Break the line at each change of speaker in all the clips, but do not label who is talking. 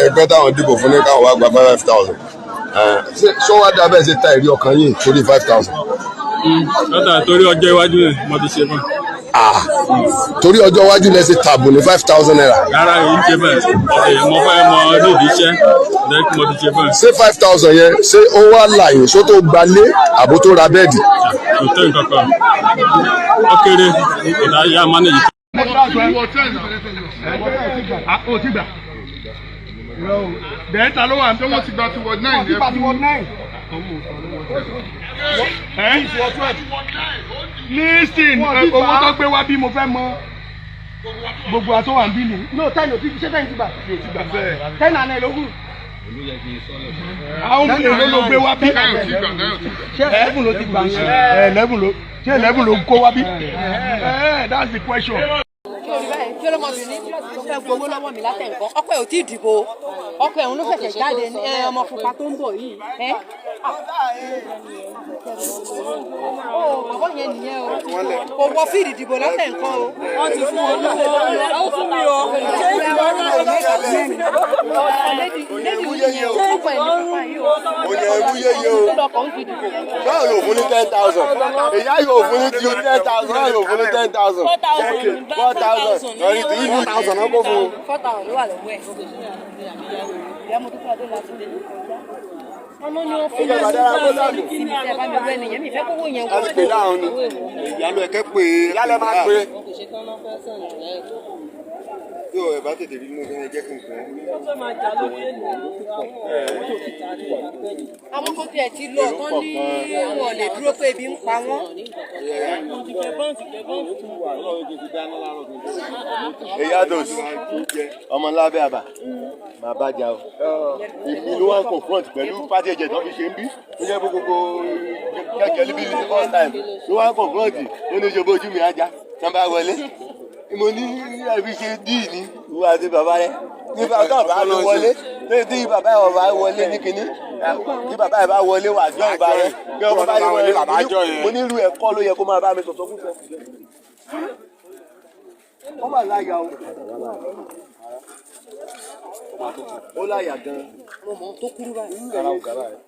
Ẹgbẹ́ táwọn dìbò fún ní káwọn wá gba 5,000. Ṣé wàá dá bẹ́ẹ̀ ṣe ta ìrí ọkàn yìí torí 5,000?
Lọ́tà, torí ọjọ́ iwájú ni mo ti ṣe fún.
Ah, torí ọjọ́ iwájú lẹ ṣe tààbù ní ₦5,000?
Rárá, yìí ń ṣe bẹ́ẹ̀. Mo fẹ́ mọ nídìí iṣẹ́ lẹ́yìn tí mo ti ṣe fún.
Ṣé 5,000 yẹn, ṣé ó wá láyìn ṣó tó gbalé àbó tó ra bẹ́ẹ̀dì?
Kò tó nǹkan kan, ó kéré, kò dá yá manage.
O ti gbà. Bẹ́ẹ̀ ta ló wà tó wọ́n ti gba ti ward 9 yẹn fún. Ẹ́ lísìn, owó tó gbé wá bí, mo fẹ́ mọ gbogbo àtọ́ wà ń bí ni.
No, 10 ò tí, ṣé 10 ti gbà?
Mi ò ti gbà bẹ́ẹ̀.
10 and 9 lógún.
Àwọn èlò ló gbé wá bí?
Ṣé 11 ló ti gbà yẹn?
11 ló, ṣé 11 ló kó wá bí? Ẹ, that's the question.
Kí ọlọmọbìnrin tó fẹ́ gbowó lọ́wọ́ mi látẹ̀ǹkan, ọkọ ẹ̀ ò tí ì dìbò, ọkọ ẹ̀ òun ló ṣẹ̀ṣẹ̀ jáde ní ẹ, ọmọ pupa tó ń bọ̀ yìí ẹ. Ó bàbá yẹn nìyẹn o, kò wọ fíìdì ìdìbò látẹ̀ǹkan o. Wọ́n ti fún wọn lówó, ó fún mi o. Lady yìí ọkọ ẹ̀ ní pupa yìí o.
Oyè ẹrú yéye o.
Tó lọkọ̀ ń fi dìbò.
Báwo yóò fún ní 10,000? Èyí á yóò fún ní ju 10,000, báwo yóò fún ní 10,000? 4,000 lórí tí 4,000 náà kó fún un.
4,000 ló wà lọ́wọ́ ẹ̀. Ìyá mo dúpẹ́ adé láti dé. Ọmọ ni wọ́n fún mi síbi tí ẹ bá mi wẹ́ nìyẹn, mi fẹ́ kówó yẹn wọ́n.
Láti pè láwọn ni.
Ìyálò ẹ̀kẹ́ pé.
Ìyálẹ̀ máa pè é.
Tí o ẹ̀ bá tètè rí mú kí ẹ jẹ́ kí n pè é.
Àwọn kan tiẹ̀ ti lọ tán ní wọn lè dúró pé ebi ń pa wọ́n.
Èyí àdòs ọmọ lábẹ́ àbà máa bá jà o. Èmi ló wá ń confront pẹ̀lú party agent tó fi ṣe ń bí. Ó jẹ́ gbogbo kẹ̀kẹ́ níbi ní first time ló wá ń confront, ó ní ṣe bójú mi ajá tí wọ́n bá wọlé. Mo ní ẹbí ṣe díì ní ìwọ àti bàbá rẹ. Ní bàbá bá mi wọlé, tí bàbá yẹn bá wọlé ní kinní, tí bàbá yẹn bá wọlé wà jọ́ ìbá rẹ. Bí ọmọ bá yẹn wọlé, mo ní irú ẹ̀kọ́ ló yẹ kó máa bá mi sọ̀tọ̀ fún sọ. Ó mà láyà o. Ó láyà gan.
Mo mọ̀ tó kúrú báyìí.
Ara ò gàrà ẹ̀.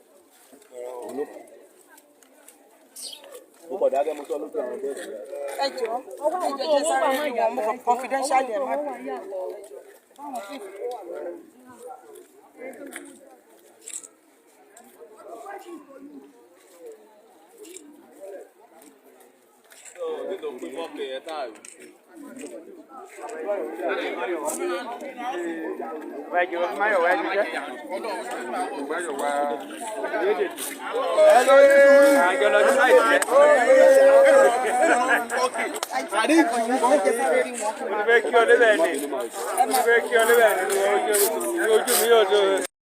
Ó kọ̀ dákẹ́, mo sọ lójú àwọn bẹ́ẹ̀.
Ẹ jọ, ẹ jọ, jẹ sáré rí wọn, mo kàn confidentially, ẹ má bínú.
Mo ti fẹ́ kí ọ débẹ̀ ni, mo ti fẹ́ kí ọ débẹ̀ ni, ojú mi yóò tó.